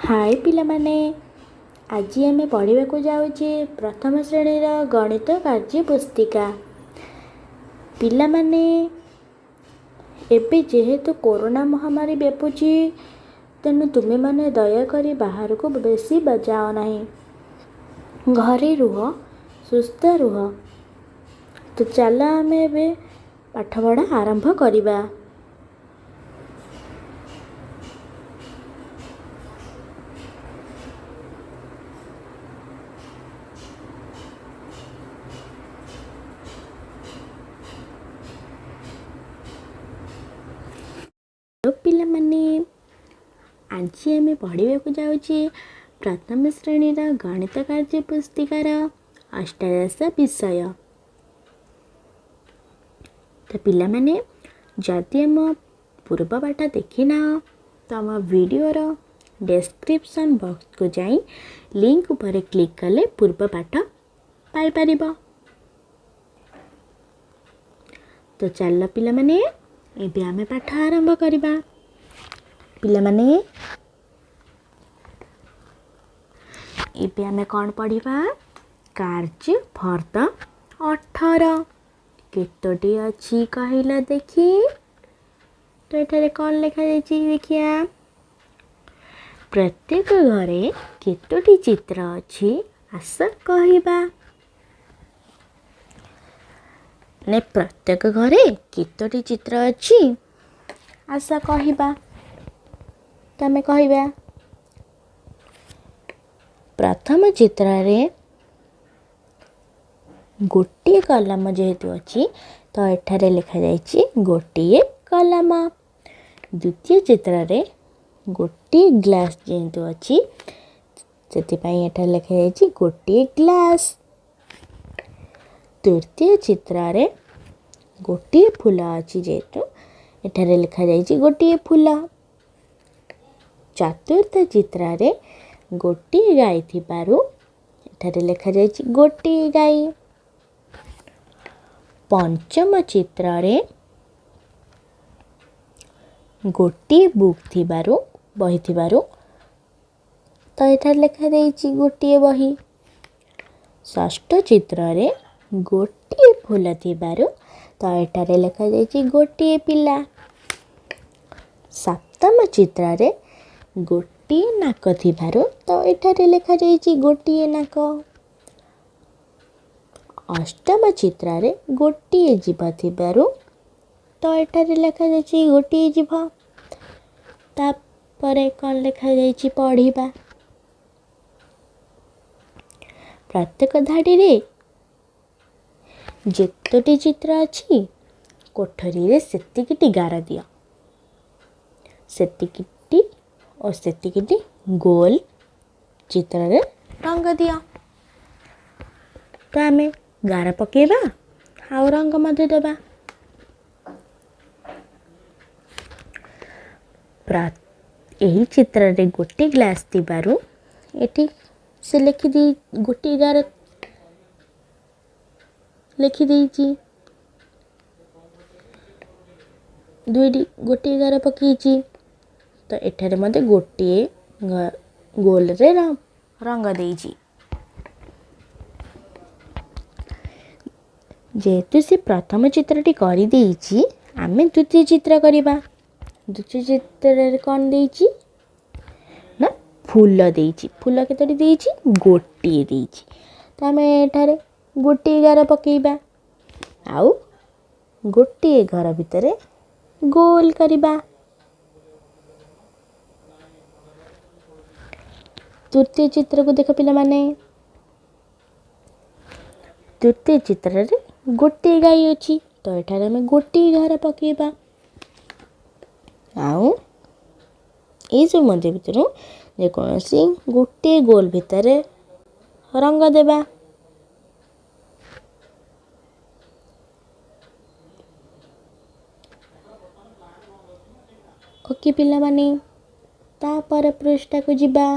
ହାଏ ପିଲାମାନେ, ଆଜି ଆମେ ପଢ଼ିବାକୁ ଯାଉଛେ ପ୍ରଥମ ଶ୍ରେଣୀର ଗଣିତ କାର୍ଯ୍ୟ ପୁସ୍ତିକା। ପିଲାମାନେ, ଏବେ ଯେହେତୁ କରୋନା ମହାମାରୀ ବ୍ୟାପୁଛି, ତେଣୁ ତୁମେମାନେ ଦୟାକରି ବାହାରକୁ ବେଶୀ ଯାଅ ନାହିଁ, ଘରେ ରୁହ, ସୁସ୍ଥ ରୁହ। ତ ଚାଲ ଆମେ ଏବେ ପାଠପଢ଼ା ଆରମ୍ଭ କରିବା। ପିଲାମାନେ, ଆଜି ଆମେ ପଢ଼ିବାକୁ ଯାଉଛେ ପ୍ରଥମ ଶ୍ରେଣୀର ଗଣିତ କାର୍ଯ୍ୟ ପୁସ୍ତିକାର ଅଷ୍ଟାଦଶ ବିଷୟ। ତ ପିଲାମାନେ, ଯଦି ଆମ ପୂର୍ବ ପାଠ ଦେଖିନାହ, ତ ଆମ ଭିଡ଼ିଓର ଡେସ୍କ୍ରିପସନ୍ ବକ୍ସକୁ ଯାଇ ଲିଙ୍କ ଉପରେ କ୍ଲିକ୍ କଲେ ପୂର୍ବ ପାଠ ପାଇପାରିବ। ତ ଚାଲ ପିଲାମାନେ, ଏବେ ଆମେ ପାଠ ଆରମ୍ଭ କରିବା। ପିଲାମାନେ, ଏବେ ଆମେ କ'ଣ ପଢ଼ିବା? କାର୍ଯ୍ୟ ଫର୍ଦ୍ଦ 18 କେତୋଟି ଅଛି କହିଲ ଦେଖି? ତ ଏଠାରେ କ'ଣ ଲେଖାଯାଇଛି ଦେଖିବା। ପ୍ରତ୍ୟେକ ଘରେ କେତୋଟି ଚିତ୍ର ଅଛି ଆସ କହିବା। ମାନେ ପ୍ରତ୍ୟେକ ଘରେ କେତୋଟି ଚିତ୍ର ଅଛି ଆସ କହିବା। ତ ଆମେ କହିବା, ପ୍ରଥମ ଚିତ୍ରରେ ଗୋଟିଏ କଲମ ଯେହେତୁ ଅଛି, ତ ଏଠାରେ ଲେଖାଯାଇଛି ଗୋଟିଏ କଲମ। ଦ୍ୱିତୀୟ ଚିତ୍ରରେ ଗୋଟିଏ ଗ୍ଲାସ୍ ଯେହେତୁ ଅଛି, ସେଥିପାଇଁ ଏଠାରେ ଲେଖାଯାଇଛି ଗୋଟିଏ ଗ୍ଲାସ୍। ତୃତୀୟ ଚିତ୍ରରେ ଗୋଟିଏ ଫୁଲ ଅଛି ଯେହେତୁ, ଏଠାରେ ଲେଖାଯାଇଛି ଗୋଟିଏ ଫୁଲ। ଚତୁର୍ଥ ଚିତ୍ରରେ ଗୋଟିଏ ଗାଈ ଥିବାରୁ ଏଠାରେ ଲେଖାଯାଇଛି ଗୋଟିଏ ଗାଈ। ପଞ୍ଚମ ଚିତ୍ରରେ ଗୋଟିଏ ବୁକ୍ ଥିବାରୁ, ବହି ଥିବାରୁ, ତ ଏଠାରେ ଲେଖାଯାଇଛି ଗୋଟିଏ ବହି। ଷଷ୍ଠ ଚିତ୍ରରେ ଗୋଟିଏ ଫୁଲ ଥିବାରୁ ତ ଏଠାରେ ଲେଖାଯାଇଛି ଗୋଟିଏ ପିଲା। ସପ୍ତମ ଚିତ୍ରରେ ଗୋଟିଏ ନାକ ଥିବାରୁ ତ ଏଠାରେ ଲେଖାଯାଇଛି ଗୋଟିଏ ନାକ। ଅଷ୍ଟମ ଚିତ୍ରରେ ଗୋଟିଏ ଜିଭ ଥିବାରୁ ତ ଏଠାରେ ଲେଖାଯାଇଛି ଗୋଟିଏ ଜିଭ। ତାପରେ କ'ଣ ଲେଖାଯାଇଛି ପଢ଼ିବା। ପ୍ରତ୍ୟେକ ଧାଡ଼ିରେ ଯେତୋଟି ଚିତ୍ର ଅଛି, କୋଠରୀରେ ସେତିକିଟି ଗାର ଦିଅ, ସେତିକିଟି ଓ ସେତିକିଟି ଗୋଲ ଚିତ୍ରରେ ରଙ୍ଗ ଦିଅ। ତ ଆମେ ଗାର ପକାଇବା ଆଉ ରଙ୍ଗ ମଧ୍ୟ ଦେବା। ଏହି ଚିତ୍ରରେ ଗୋଟିଏ ଗ୍ଲାସ୍ ଥିବାରୁ ଏଠି ସେ ଲେଖିଦେଇ ଗୋଟିଏ ଗାର ଲେଖିଦେଇଛି, ଦୁଇଟି ଗୋଟିଏ ଗାର ପକାଇଛି। ତ ଏଠାରେ ମଧ୍ୟ ଗୋଟିଏ ଗୋଲରେ ରଙ୍ଗ ଦେଇଛି। ଯେହେତୁ ସେ ପ୍ରଥମ ଚିତ୍ରଟି କରିଦେଇଛି, ଆମେ ଦ୍ୱିତୀୟ ଚିତ୍ର କରିବା। ଦ୍ୱିତୀୟ ଚିତ୍ରରେ କ'ଣ ଦେଇଛି ନା ଫୁଲ ଦେଇଛି। ଫୁଲ କେତୋଟି ଦେଇଛି? ଗୋଟିଏ ଦେଇଛି। ତ ଆମେ ଏଠାରେ ଗୋଟିଏ ଗାର ପକାଇବା ଆଉ ଗୋଟିଏ ଘର ଭିତରେ ଗୋଲ କରିବା। ତୃତୀୟ ଚିତ୍ରକୁ ଦେଖ ପିଲାମାନେ। ତୃତୀୟ ଚିତ୍ରରେ ଗୋଟିଏ ଗାଈ ଅଛି, ତ ଏଠାରେ ଆମେ ଗୋଟିଏ ଘର ପକାଇବା ଆଉ ଏଇସବୁ ମଧ୍ୟ ଭିତରୁ ଯେକୌଣସି ଗୋଟିଏ ଗୋଲ ଭିତରେ ରଙ୍ଗ ଦେବା। ଓକେ ପିଲାମାନେ, ତାପରେ ପୃଷ୍ଠାକୁ ଯିବା।